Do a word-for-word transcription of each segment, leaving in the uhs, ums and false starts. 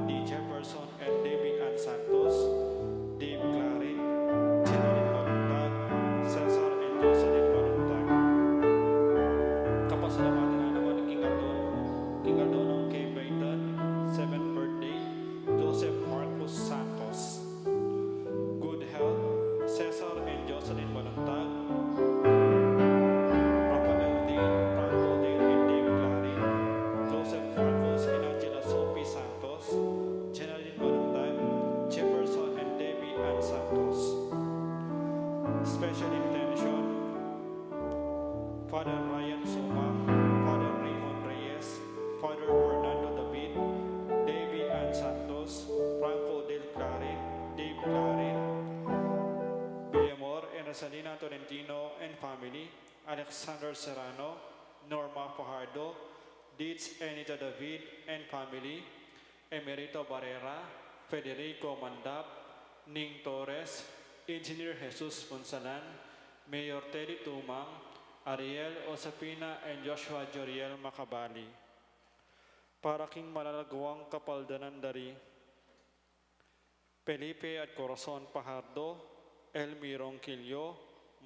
D. Jefferson and Debbie Ann Santos, Dave Clarin, Jenaline Maluntag, Cesar and Jocelyn Maluntag. Kapasalamatan na naman king aldo, king aldo nang kebaitan, seventh birthday, Joseph Marcos Santos. Good health, Cesar and Jocelyn Maluntag, Rafael Dale, Franco Dale and Dave Clarin, Joseph Marcos and Angela Sophie Santos, Jenaline Maluntag, Jefferson and Debbie Ann Santos. Special intention, Father Ryan Suma, Father Raymond Reyes, Father Fernando David, Debbie Ann Santos, Franco Del Clarin, Dave Clarin, Villamor and Rosalina Tolentino and family, Alexander Serrano, Norma Fajardo, Dids Anita David and family, Emerito Barrera, Federico Mandap, Ning Torres, Engineer Jesus Punsalan, Mayor Teddy Tumang, Ariel Osapina, and Joshua Joriel Macabali. Para king malalaguang kapaldanan da ri Felipe at Corazon Fajardo, Elmi Ronquillo,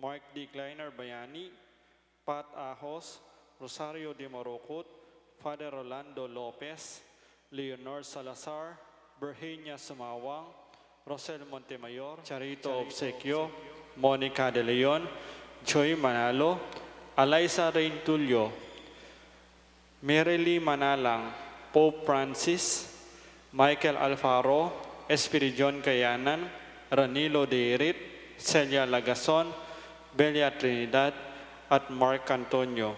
Mark D. Kleiner Bayani, Pat Ahos, Rosario de Marucut, Father Rolando Lopez, Leonor Salazar, Virginia Sumawang, Rosel Montemayor, Charito Obsequio, Monica De Leon, Joy Manalo, Alaisa Rain Tulio, Merely Manalang, Pope Francis, Michael Alfaro, Espiridion Kayanan, Ranilo Deirit, Celia Lagason, Belia Trinidad, at Mark Antonio.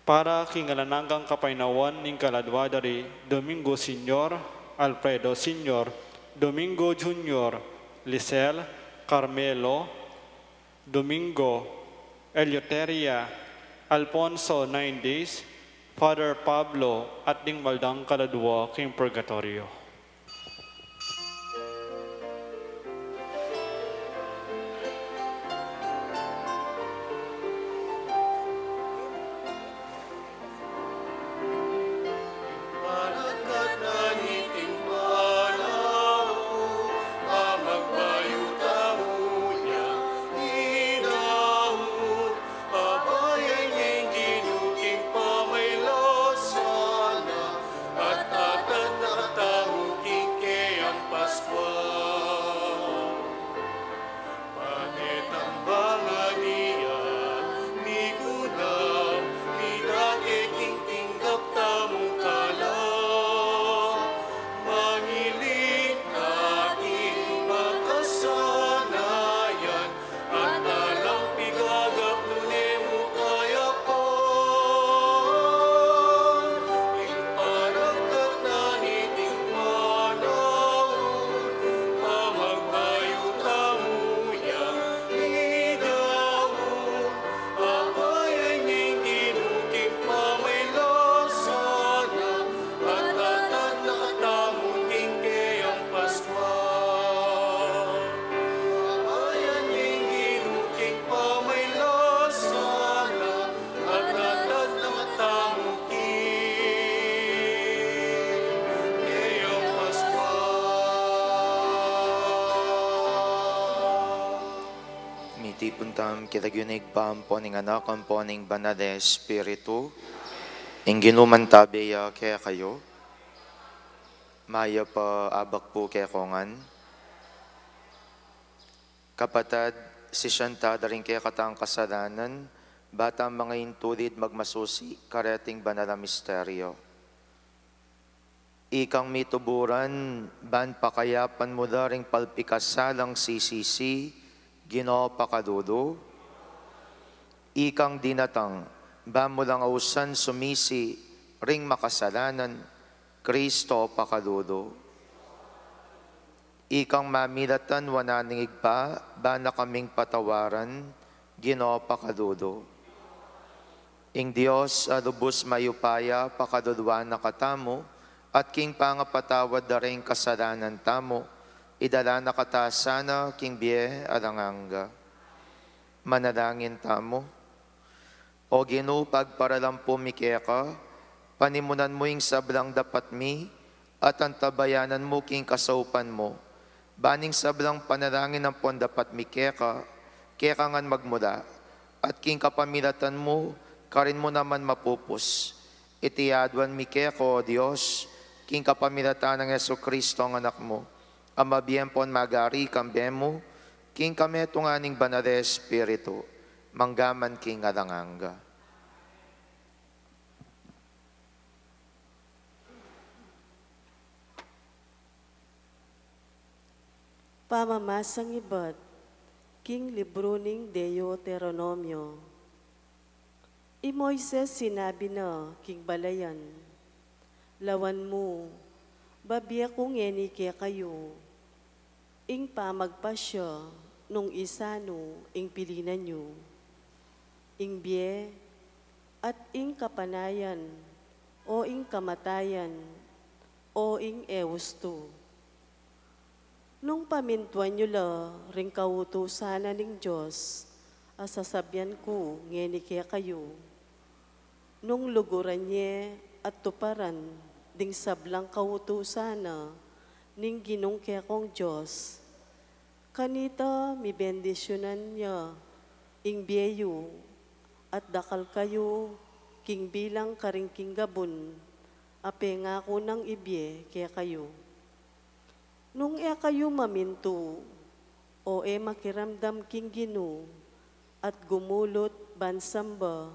Para king alang anggang kapainawan ning kaladua da ri Domingo Senior, Alfredo Senior, Domingo Junior, Lisel, Carmelo, Domingo, Eleuteria, Alfonso, nine days, Father Pablo, at ding maldang kaladua king purgatorio. Pakit ang bangadian, miguna, midake king tinggap tamung kalam, mangiling ta king makasanayan, at alang pigagap nune mu kayapan. Ing panagkat na niting panaun, pamagbayu tamu yang idaun. Abayan ing Ginu king pamailasan na, at atatna katamu king keyang Paskwa. Abayan ing Ginu king pamailasan na, at atatna katamu king keyang Paskwa. Mitipun tamu king lagyu ning Ibpa, ampo ning Anak, ampo ning Banal a Espiritu. Ing Ginu mantabe ya kekayu. Mayap a abak pu kekongan. Kapatad, sisian ta da ring kekatang kasalanan, ba tang manga intulid magmasusi kareting banal a misteryo. Ikang mituburan, ban pakayapan mu la ring palpikasalang sisisi, Ginu, pakalulu. Ikang dinatang, ban mu lang ausan sumisi ring makasalanan, Kristo, pakalulu. Ikang mamilatan wanan ning Ibpa, ban na kaming patawaran, Ginu, pakalulu. Ing Dios a lubus mayupaya, pakaluluan na katamu, at king pangapatawad da ring kasalanan tamu, idala na kata sana king bie alang angga. Manalangin tamu. O Ginu, pagparalampu mi keka, panimunan mu ing sablang dapat mi, at antabayanan mu king kasaupan mu. Ban ing sablang panalangin ampon dapat mi keka, keka ngan magmula, at king kapamilatan mu, karin mu naman mapupus. Iti aduan mi keka, O Dios, king kapamilatan nang Jesucristo, a Anak mu, a mabie ampon magari kambe mu, king kametungan ning Banal a Espiritu, mangga man king alang angga. Pamamasang ibat king libru ning Deuteronomio. I Moises sinabi na king balayan, Lawan mu, babie ku ngeni kekayu ing pamagpasya nung isanu ing pilinan yu, ing bie at ing kapanayan, o ing kamatayan, o ing e ustu. Nung pamintuan yu la ring kautusan na ning Dios a sasabian ku ngeni kekayu, nung luguran ye at tuparan ding sablang kautusan na ning Ginung kekong Dios, kanita mibendisyunan ya ing bie yu, at dakal kayu king bilang karing king gabun a pengaku nang ibie kekayu. Nung e kayu mamintu, o e makiramdam king Ginu, at gumulut ban samba,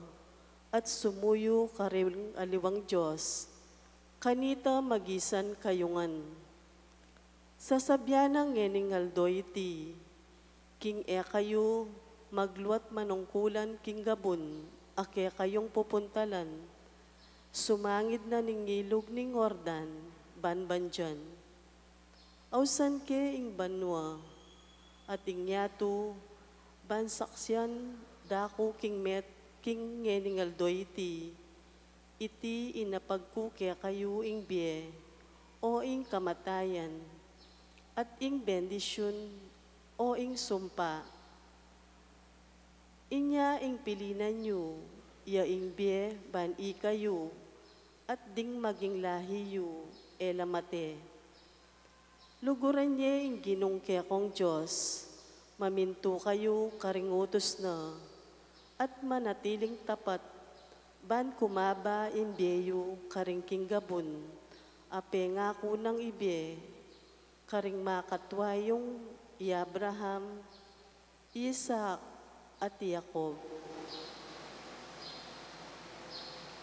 at sumuyu karing aliwang dios, kanita magisan kayu ngan. Sasabian na ngening aldo iti, king e kayu magluat manungkulan king gabun a kekayung pupuntalan, sumangid na ning ilug ning Jordan ban bandian. Ausan ke ing banua, at ing yatu, ban saksian da ku king met-, king ngening aldo iti, iti inapag ku kekayu ing bie, o ing kamatayan, at ing bendisyun, o ing sumpa. Inya ing pilinan yu, ya ing bie ban ikayu, at ding maging lahi yu, e la mate. Luguran ye ing Ginung kekong Dios, mamintu kayu karing utus na, at manatiling tapat, ban kumaba ing bie yu karing king gabun a pengaku nang ibie karing makatua yung i Abraham, Isaac, at i Jacob.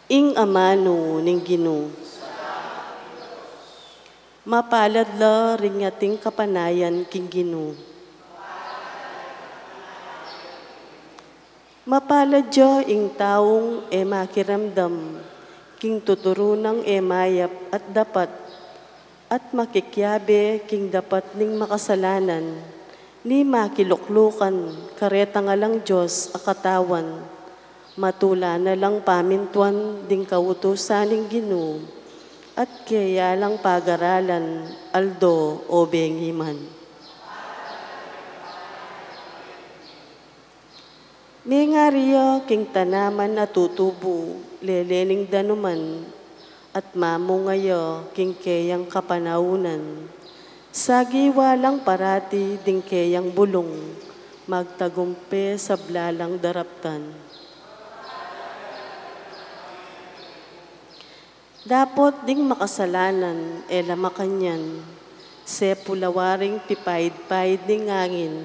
Ing amanu ning Ginu. Mapalad la ring ating kapanayan king Ginu. Mapalad ya ing taung e makiramdam king tuturu nang e mayap at dapat, at makikiabe king dapat ning makasalanan, ni makiluklukan karetang alang Dios a katawan, matula na lang pamintuan ding kautusan ning Ginu, at keya lang pagaralan aldo o bengi man. Mengari ya king tanaman a tutubu lele ning danuman, at mamunga ya king keyang kapanaunan. Sagiwa lang parati ding keyang bulung, magtagumpe sabla lang daraptan. Dapot ding makasalanan e la makanyan, sepu la waring pipaid-paid ning angin.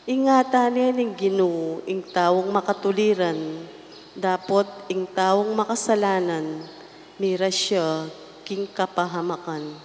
Ingatan ne ning Ginu ing taung makatuliran, dapot ing taung makasalanan miras ya king kapahamakan.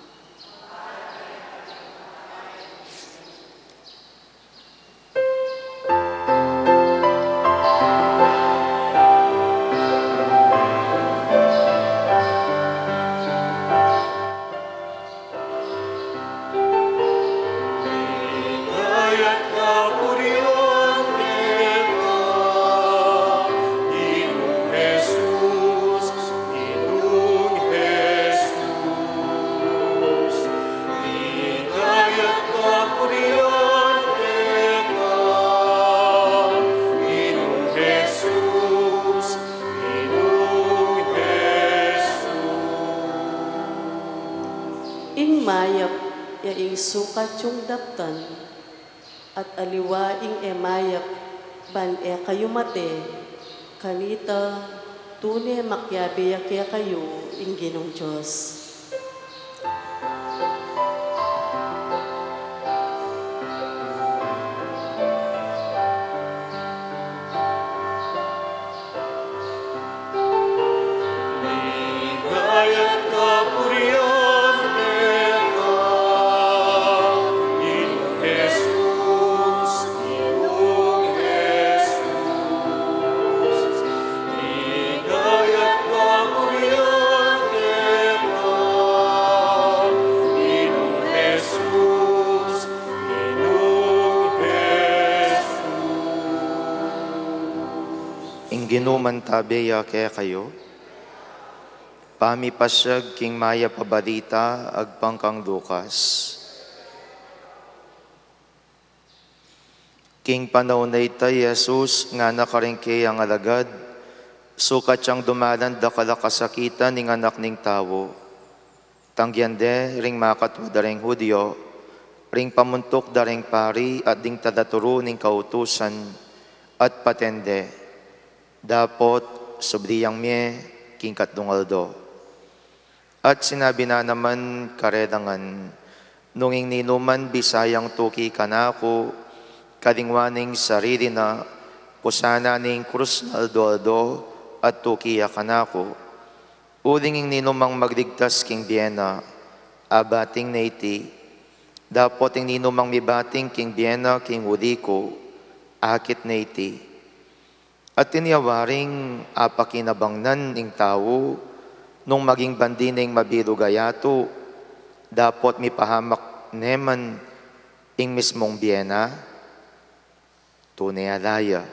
mayap ya ing sukat yung daptan, at aliwa ing e mayap ban e kayu mate. Kanita, tune makiabe ya kekayu ing Ginung Dios. Ligaya at kapurian keka, Ginung Jesus, Ginung Jesus. Ligaya at kapurian keka, Ginung Jesus, Ginung Jesus. Ing Ginu mantabe ya kekayu. Pamipasiag king Mayap a Balita agpang kang Lucas. King panaun a ita, i Jesus ngana karing kayang alagad, sukat yang dumalan dakal a kasakitan ning Anak ning Tau. Tanggian de ring makatua da ring Judio, ring pamuntuk da ring pari at ding talaturu ning kautusan, at paten de, dapot subli yang mie king katlung aldo. At sinabi na naman karela ngan, nung ing ninuman bisa yang tuki kanaku, kalingwan ing sarili na, pusan na ning krus na aldo-aldo, at tuki ya kanaku. Uling ing ninumang magligtas king bie na, abating na iti, dapot ing ninumang mibating king bie na king uli ku, akit na iti. At inya waring apakinabangnan ing tau, nung maging bandi na ing mabilug a yatu, dapot mipahamak ne man ing mismung bie na? Tune ala ya.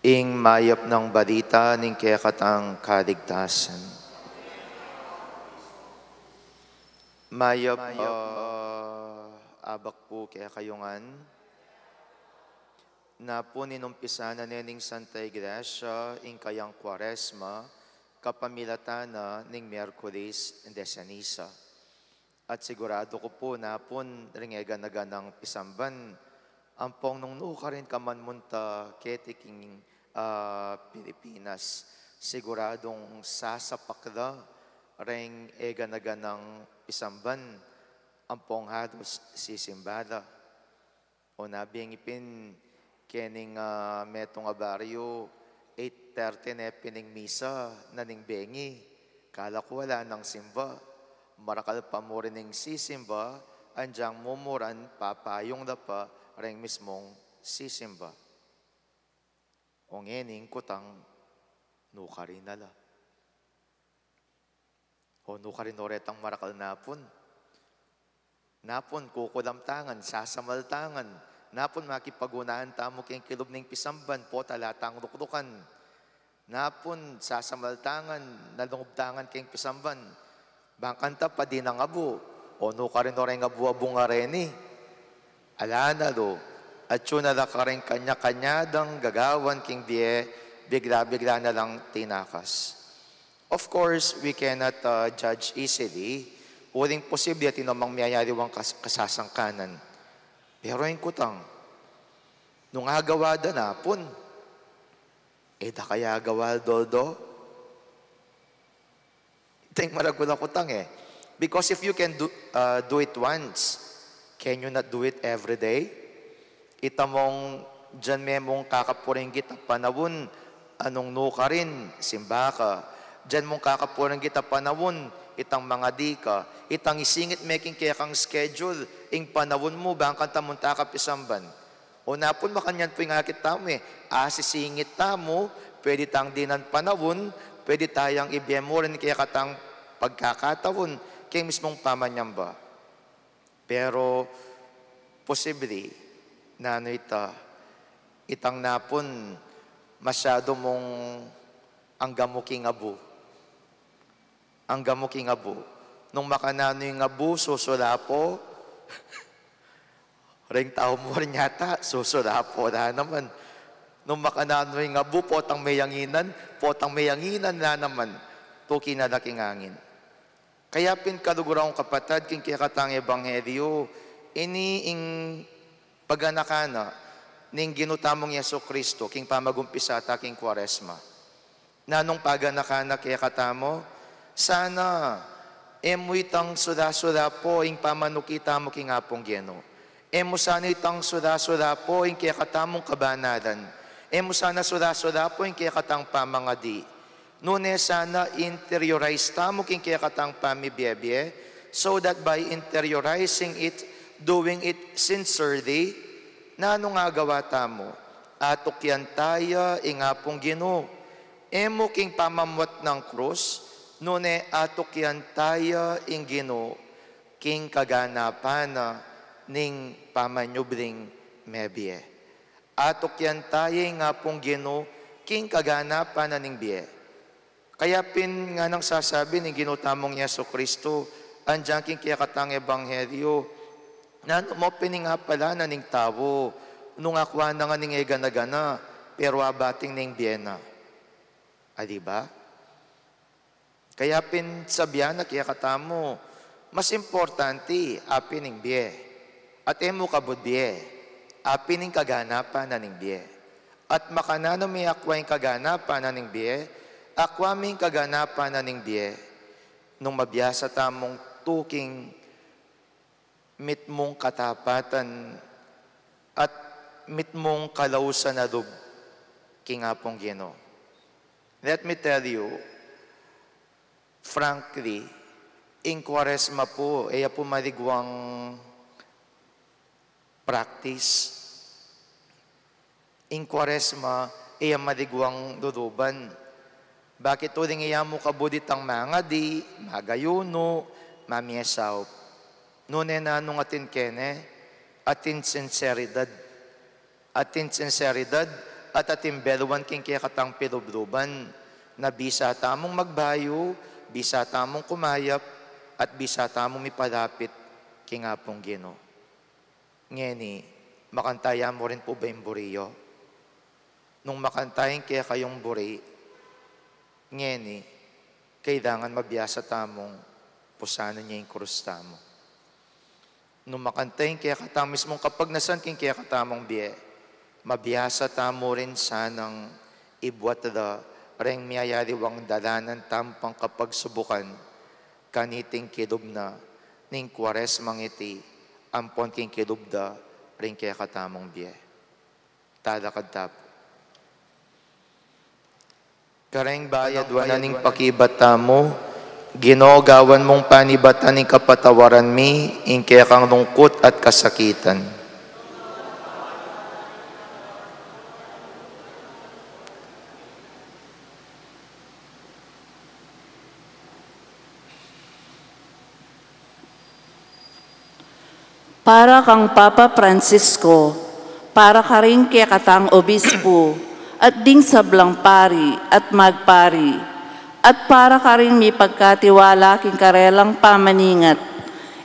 Ing mayap nang balita ning kekatang kaligtasan. Mayap, ah, abak pu kekayu ngan. Napun inumpisan na ne ning Santa Iglesia ing kayang Kuaresma, kapamilatan na ning Miyerkules de Ceniza. At siguradu ku pu, napun ring eganaganang pisamban, ampong nung nukarin ka man munta keti king, ah, Pilipinas, siguradung sasapak la ring eganaganang pisamban, ampong halus sisimba la. O na, bengi pin, kening, ah, metung a baryu, eight thirty ne pin ing misa, na ning bengi, kala ku ala nang simba. Marakal pa mu rin ing sisimba, anyang mumuran papayung da pa ring mismung sisimba. O ngeni ing kutang, nukarin na la. O nukarin no retang marakal napun. Napun kukulam tangan, sasamal tangan. Napun makipagunahan tamu keng kilub ning pisamban, pota ala tang luklukan. Napun sasamal tangan, nalungub tangan keng pisamban. Bang kanta padi nang abu, o nukarin no reng abu-abung areni. Ala na lu, atyu na la kareng kanya-kanya dang gagawan king bie, bigla-bigla na lang tinakas. Of course, we cannot, uh, judge easily. Uling posible atin namang miyayari wang kas-, kasasangkanan. Pero ing kutang, nung agawa da napun, e da kaya agawa aldo-aldo? Ita ing maragul a kutang e. Because if you can do, uh, do it once, can you not do it every day? Ita mung dinan me mung kakapuringgit a panaun, anung nukarin, simba ka. Dinan mung kakapuringgit a panaun, itang mangadi ka. Itang isingit me king kekang schedule ing panaun mu, bang kanta munta ka pisamban. O napun makanyan pu ing akit tamu e, asisingit tamu, pwede tang dinan panaun, pwede tayang ibie mu rin kekatang pagkakataun keng mismung pamanyamba. Pero posible, nanu ita, itang napun masyadu mung angga mu king abu. Angga mu king abu. Nung makananu ing abu, susulapo. Reng tau mu rin yata, susulapo la naman. Nung makananu ing abu, potang meyanginan, potang meyanginan la naman. Tuki na la king angin. Kaya pin kaluguran kung kapatad, king kekatang ebanghelyo, ini ing paganakan na ning Ginu tamung Jesucristo king pamagumpisa ta king Kuaresma. Nanung paganakan na kekatamu? Sana e mu itang sula-sula pu ing pamanuki tamu king Apung Ginu. E mu sana itang sula-sula pu ing kekatamung kabanalan. E mu sana sula-sula pu ing kekatang pamangadi. Nune sana interiorize tamu king kekatang pamibie-bie, so that by interiorizing it, doing it sincerely, nanung agawa tamu? Atukyan taya ing Apung Ginu, e mu king pamamuat nang krus, nune atukyan taya ing Ginu king kaganapan na ning pamanyubling mebie. Atukyan taya ing Apung Ginu king kaganapan na ning bie. Kaya pin nganang sasabi ning Ginu tamung Jesucristo, anjang king kekatang ebanghelyo, nanu mu pin ing apala na ning tau, nung akwa na ngan ing egana-gana, pero abating ning bie na. A, di ba? Kaya pin sabian na kekatamu, mas importante apin ing bie. At e mu kabud bie, apin ing kaganapan na ning bie. At makananu mi akwa ing kaganapan na ning bie, akwa mi ing kaganapan na ning bie, nung mabiasa tamung tuking mitmung katapatan at mitmung kalausan a lub king Apung Ginu. Let me tell you, frankly, ing Kuaresma pu, e ya pu maliguang practice. Ing Kuaresma, e ya maliguang luluban. Bakit uling e ya mu kabud itang mangadi, magayunu, mamiesaup? Nune nanung atin kene? Atin sinseridad. Atin sinseridad at atin beluan king kekatang pilubluban, na bisa tamung magbayu, bisa tamung kumayap, at bisa tamung mipalapit king Apung Ginu. Ngeni, makanyan mu rin pu ba ing buri yu? Nung makanyan ing kekayung buri, ngeni, kailangan mabiasa tamung pusanan ya ing krus tamu. Nung makanyan ing kekatang mismung kapagnasan king kekatamung bie, mabiasa tamu rin sanang ibuat la reng miyayaliwang dalanan tamu pang kapagsubukan, kaniting kilub na ning Kuaresmang iti, ampon king kilub da ring kekatamung bie. Talakad ta pu. Kareng bayad wanan ing pakibat tamu, Ginu, gawan mung panibatan ing kapatawaran mi ing kekang lungkut at kasakitan. Para kang Papa Francisco, para karing kekatang obispo, at ding sablang pari at magpari, at para karing mipagkatiwala king karelang pamaningat,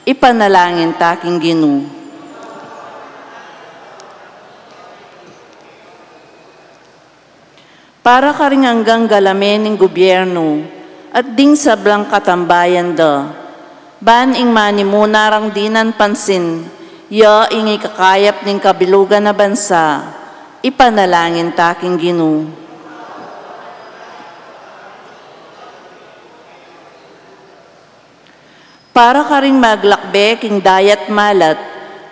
ipanalangin ta king Ginu. Para karing anggang galame ning gubyernu, at ding sablang katambayan da, ban ing manimuna rang dinan pansin, ya ing ikakayap ning kabilugan a bansa, ipanalangin ta king Ginu. Para karing maglakbe king dayat malat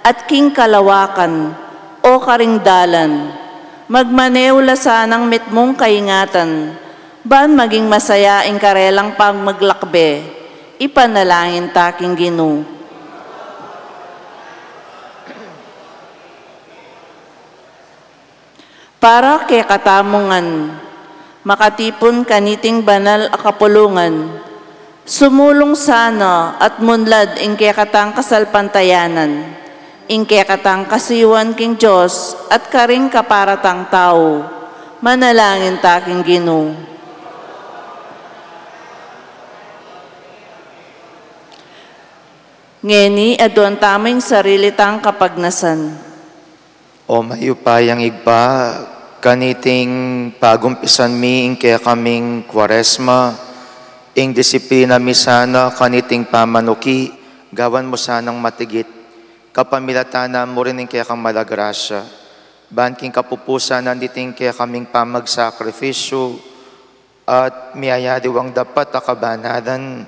at king kalawakan, o karing dalan, magmaneu la sanang mitmung kaingatan, ban maging masaya ing karelang pamaglakbe, ipanalangin ta king Ginu. Para kekatamu ngan, makatipun kaniting banal a kapulungan, sumulung sana at munlad ing kekatang kasalpantayanan, ing kekatang kasiyuan king Dios at karing kapara tang tau, manalangin ta king Ginu. Ngeni, aduan tamu ing sarili tang kapagnasan. O mayupayang Ibpa, kaniting pagumpisan mi ing kekaming Kuaresma, Ing disiplina mi sana kaniting pamanuki, gawan mu sanang matigit, kapamilatan na mu rin ing kekang mala grasya. Ban king kapupusan na niting kekaming pamagsakripisyu at miyayaliwang dapat a kabanalan,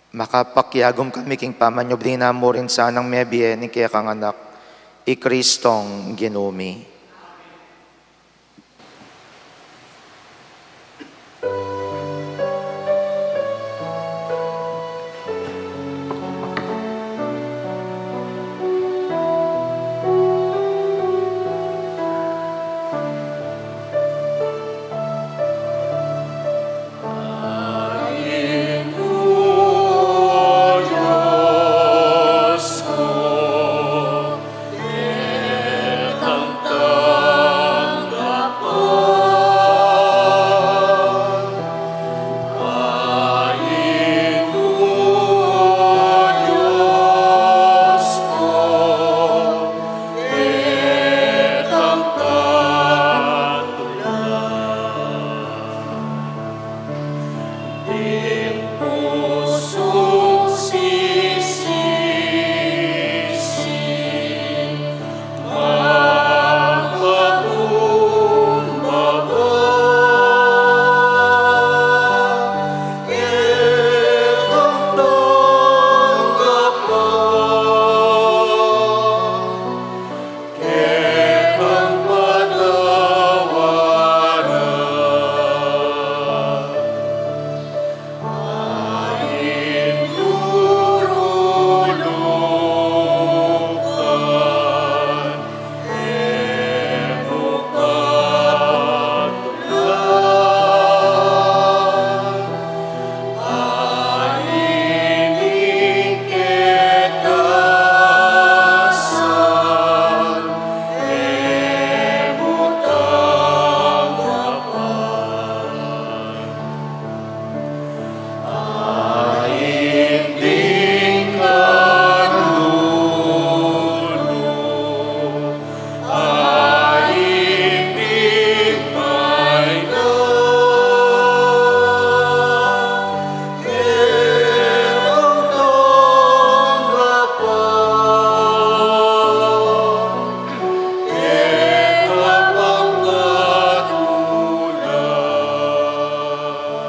makapakiagum kami king pamanyubli na mu rin sanang mebie ning kekang Anak, i Kristong Ginu mi.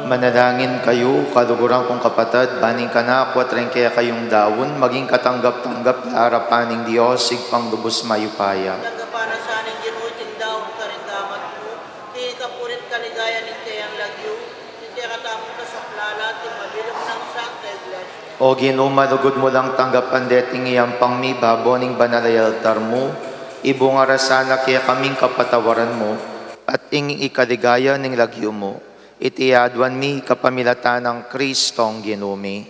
Manalangin kayu, kaluguran kung kapatad, ban ing kanaku at ring kekayung daun maging katanggap-tanggap ya king arapan ning Dios, Ibpang lubus mayupaya. Tanggapan na sa ning Ginu iting daun karing gamat mu, king kapurian at kaligayan ning kayang lagyu, king kekatamung kasaplalan at king mabilug nang Santa Iglesia. O Ginu, malugud mu lang tanggapan deting iyampang mi babo ning banal a altar mu, ibunga ra sana kekami ing kapatawaran mu at ing ikaligaya ning lagyu mu. Iti aduan mi kapamilatan nang Kristong Ginu mi.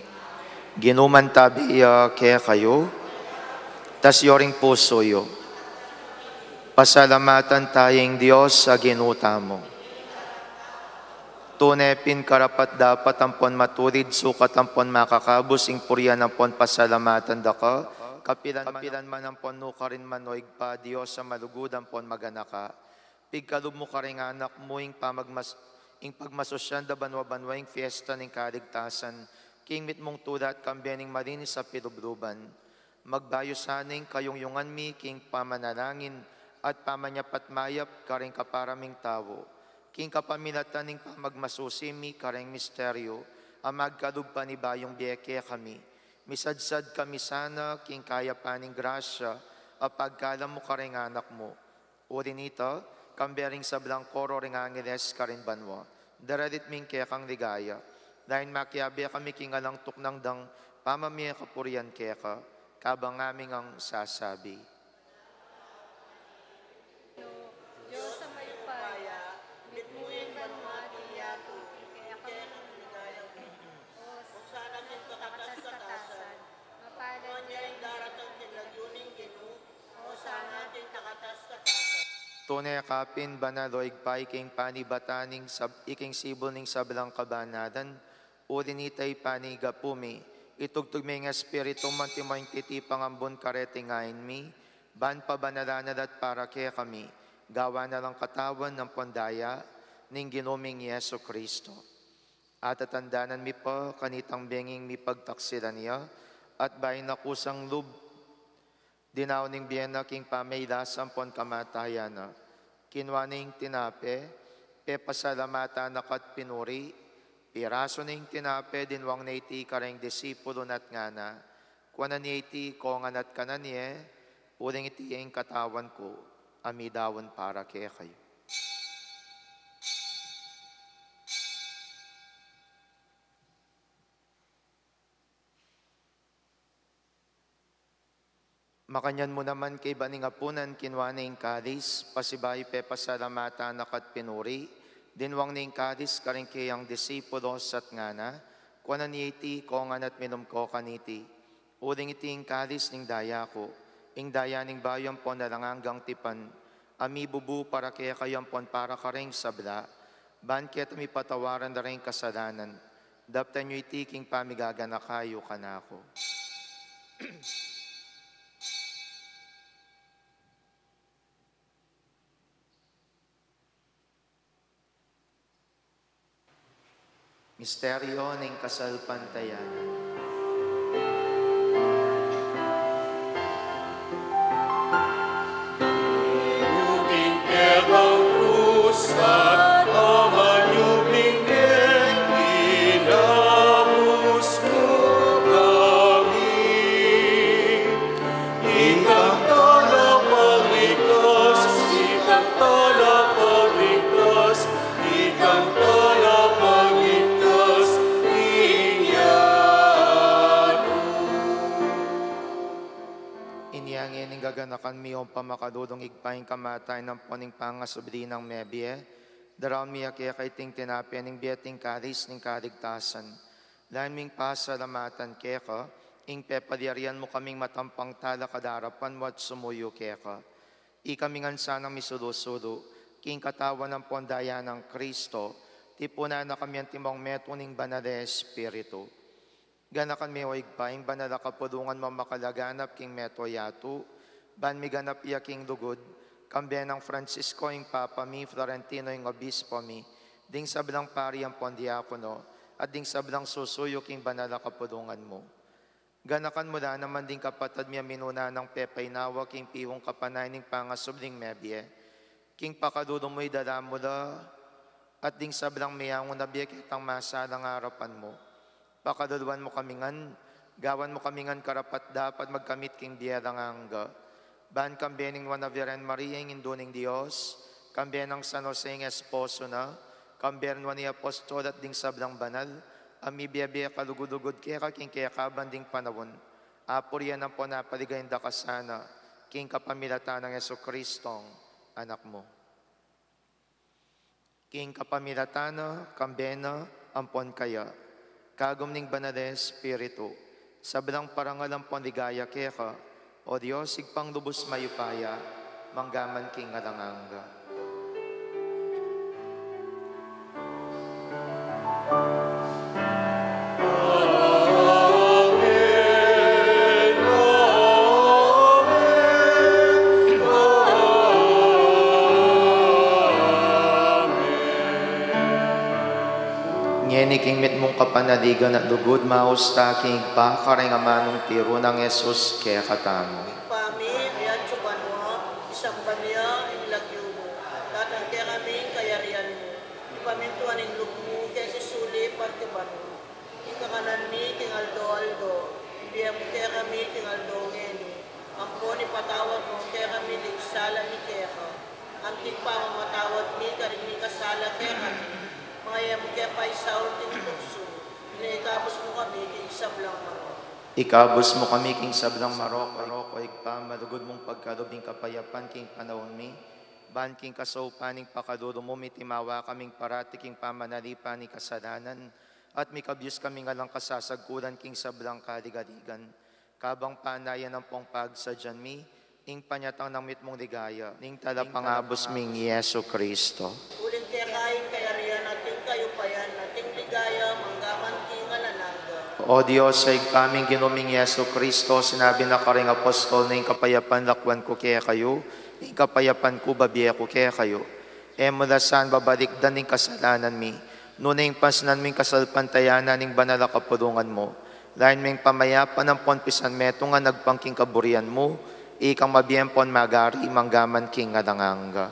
Ginu, mantabi ya kekayu, tas yu ring pusu yu. Pasalamatan taya ing Dios a Ginu tamu. Tune pin karapat-dapat ampon matulid, sukat ampon makakabus ing purian ampon pasalamatan da ka, kapilan man, kapilan man ampon nukarin man, o Ibpa, Dios a malugud ampon maganaka. Pigkalub mu karing anak mu ing pamagmas-, ing pagmasusyan da banwa-banwa ing fiesta ning kaligtasan, king mitmung tula at kambe ning malinis a pilubluban. Magbayu sana ing kayungyungan mi king pamanalangin at pamanyapat mayap karing kapara ming tau. King kapamilatan ning pamagmasusi mi kareng misteryu a magkalub panibayung bie kekami, misadsad kami sana king kayapan ning grasya a pagkalam mu kareng anak mu. Uli nita, kambe ring sablang koro ring angeles karin banua, daralit mi ing kekang ligaya. Dayun makiabe kami king alang tuknang dang pamamie kapurian keka, kabang ngaming sasabi: Dios a mayupaya, mitmu ing banua at ing yatu king kekang ligaya. Osana king kakatas-katasan. Mapalad ya ing daratang king lagyu ning Ginu. Osana king kakatas-katasan. Tune ka pin banal, o Ibpa, ika ing panibatan ning sab-, ika ing sibul ning sablang kabanalan. Uli nita, ipanyawad mi, itubud me ing Espiritu mu antimo ing titipang ambun kareting ain mi, ban pabanalan na la at para kekami, gawan na lang katawan ampon daya ning Ginu ming Jesucristo. Atatandanan mi pa kanitang benging mipagtaksilan ya, at bayu na kusang lub, dinaun ing bie na king pamailas ampon kamatayan na. Kinua ne ing tinape, pepasalamatan na ka't pinuri, pirasu ne ing tinape, dinwang ne iti kareng disipulo na at ngana, kuanan ye iti kongan at kanan ye, uling iti ing katawan ku, a midaun para kekayu. Makanyan mu naman kaybat ning apunan, kinua ne ing kalis, pasibayu pepasalamatan na ka't pinuri, dinwang ne ing kalis karing kayang disipulos at ngana, kuanan ye iti kongan at minum ko kaniti, uling iti ing kalis ning daya ku, ing daya ning bayu ampon alang anggang tipan, a mibubu para kekayu ampon para kareng sabla, ban keta mipatawaran da ring kasalanan. Daptan yu iti king pamigaganaka yu kanaku. Misteryo ning kasalpantayanan. Ikang talapagligtas, ikang talapagligtas, ikang talapagligtas, inya. Inya ngeni gaganakan mi o pamakalulung Ibpa ing kamatayan ampon ing pangasubli nang mebie, daraun mi keka iting tinape ning bie at ing kalis ning kaligtasan. Lain ming pasalamatan keka, ing pepalyarian mu kaming matampang talakad king arapan mu at sumuyu keka. Ikami ngan sanang misulu-sulu, king katawan ampon daya nang Kristo, tipunan na kami antimong metung ning Banal a Espiritu. Ganakan me o Ibpa, ing banal a kapulungan mu a makalaganap king mabilug a yatu, ban miganap ya king lugud, kambe nang Francisco ing Papa mi, Florentino ing Obispo mi, ding sablang pari ampon diakono, at ding sablang susuyu king banal a kapulungan mu. Ganakan mu la naman ding kapatad mi a minuna nang pepainawa king piung kapanayan ning pangasubling mebie, king pakalulu mu idala mu la, at ding sablang meangu na bie ketang masalang arapan mu. Pakaluluan mu kami ngan, gawan mu kami ngan karapat-dapat magkamit king bie alang angga. Ban kambe ning Nuan a Virgen Maria ing Indu ning Dios, kambe nang San Jose ing esposo na, kambe ring nuan a apostol at ding sablang banal, a mibie-bie kalugud-lugud keka king kekaban ding panaun, apurian ampon apaligayan da ka sana, king kapamilatan nang Jesucristong Anak mu. King kapamilatan na, kambe na, ampon kaya, kagum ning Banal a Espiritu, sablang parangal ampon ligaya keka, O Dios, Ibpang lubus mayupaya, mangga man king alang angga. Ngeni king mitmung kapanaligan at lugud, maus ta king Ibpa, kareng amanung tiru nang Jesus kekatamu. Ibpa mi, miyatsu ka banua, misamban ya ing lagyu mu, datang kekami ing kayarian mu, mipamintuan ing lub mu, kesi sulip anti banua. Ing kakanan mi king aldo-aldo, ibie mu kekami king aldo ngeni, ampon ipatawad mu kekami ding sala mi keka, anti ing pamamatawad mi karing mikasala kekami, manga e mu ke paisaul king tuksu, nune ikabus mu kami king sablang marok. Ikabus mu kami king sablang marok, marok, O Ibpa, malugud mung pagkalub ing kapayapan king panaun mi, ban king kasaupan ning pakalulu mu mitimawa kaming parati king pamanalipan ning kasalanan, at mikabyus kaming alang kasasagkulan king sablang kaligaligan, kabang panayan ampong pagsadyan mi ing panyatang nang mitmung ligaya ning Talapangabus ming Jesucristo. Uling keka ing kayarian at ing kayupayan at ing ligaya mangga man king alang angga. O Dios, Ibpa ming Ginu ming Jesucristo, sinabi na karing apostol na, ing kapayapan lakwan ku kekayu, ing kapayapan ku babie ku kekayu. E mu la sana babalikdan ing kasalanan mi, Nune ing pasnan mu ing kasalpantayanan ning banal a kapulungan mu, lain me ing pamayapan ampon pisanmetungan agpang king kaburian mu, ikang mabie ampon magari mangga man king alang angga.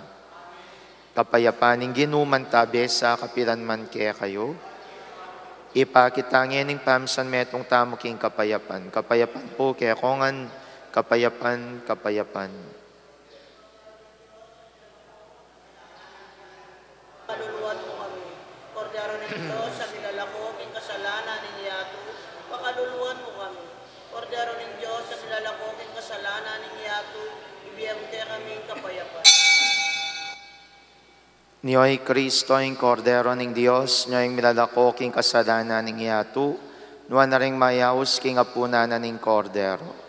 Kapayapan ning Ginu mantabe sa kapilan man kekayu. Ipakit ta ngening pamisanmetung tamu king kapayapan. Kapayapan pu kekongan, kapayapan, kapayapan. Pakaluluan mu kami, Kordero ning Dios, a milalako king kasalanan ning yatu. Pakaluluan mu kami, Kordero ning Dios, a milalako king kasalanan ning yatu. Ibie mu kekami ing kapayapan. Nyo i Kristo, ing Kordero ning Dios, nyo ing milalako king kasalanan ning yatu. Nuan na ring mayaus king apunan na ning Kordero.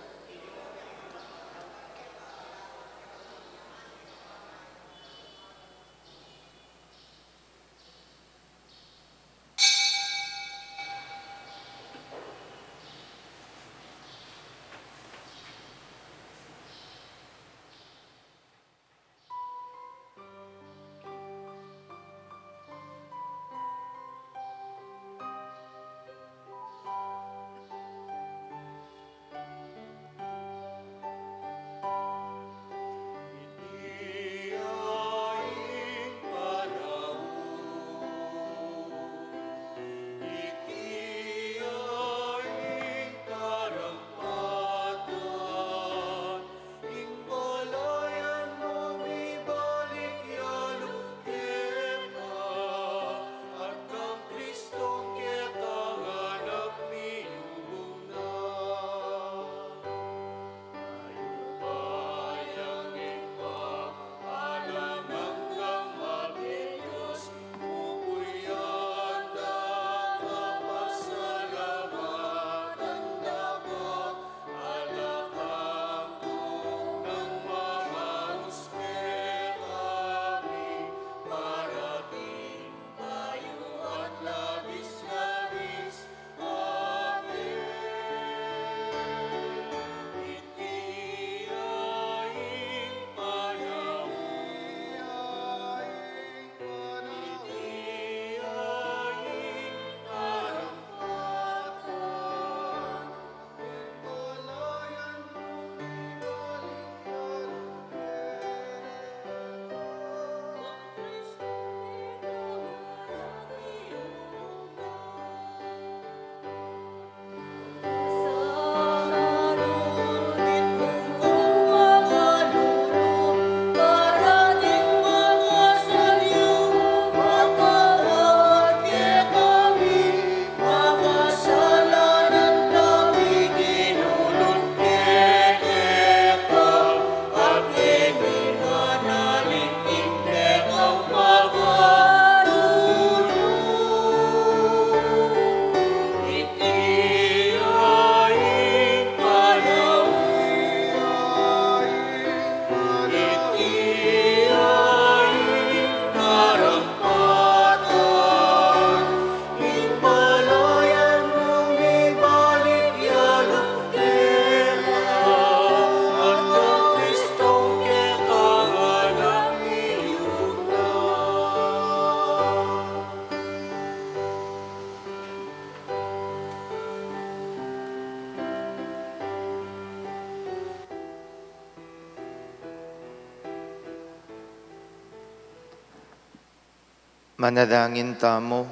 Manalangin tamu.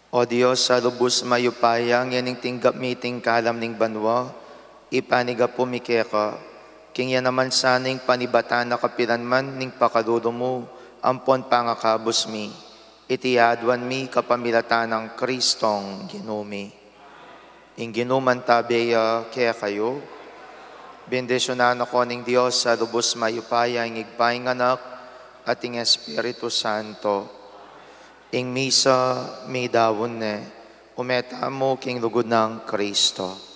O Dios a lubus mayupaya, ngening tinggap mi iting kalam ning banua, ipanyawad mi keka, king iya naman sana ing panibatan a kapilanman ning pakalulu mu ampon pangakabus mi. Iti aduan mi kapamilatan nang Kristong Ginu mi. Ing Ginu mantabe ya kekayu. Bendisyunan na kayu ning Dios a lubus mayupaya, ing Ibpa, ing Anak, at ing Espiritu Santo. Ing misa midaun ne. Ume tamu king lugud nang Kristo.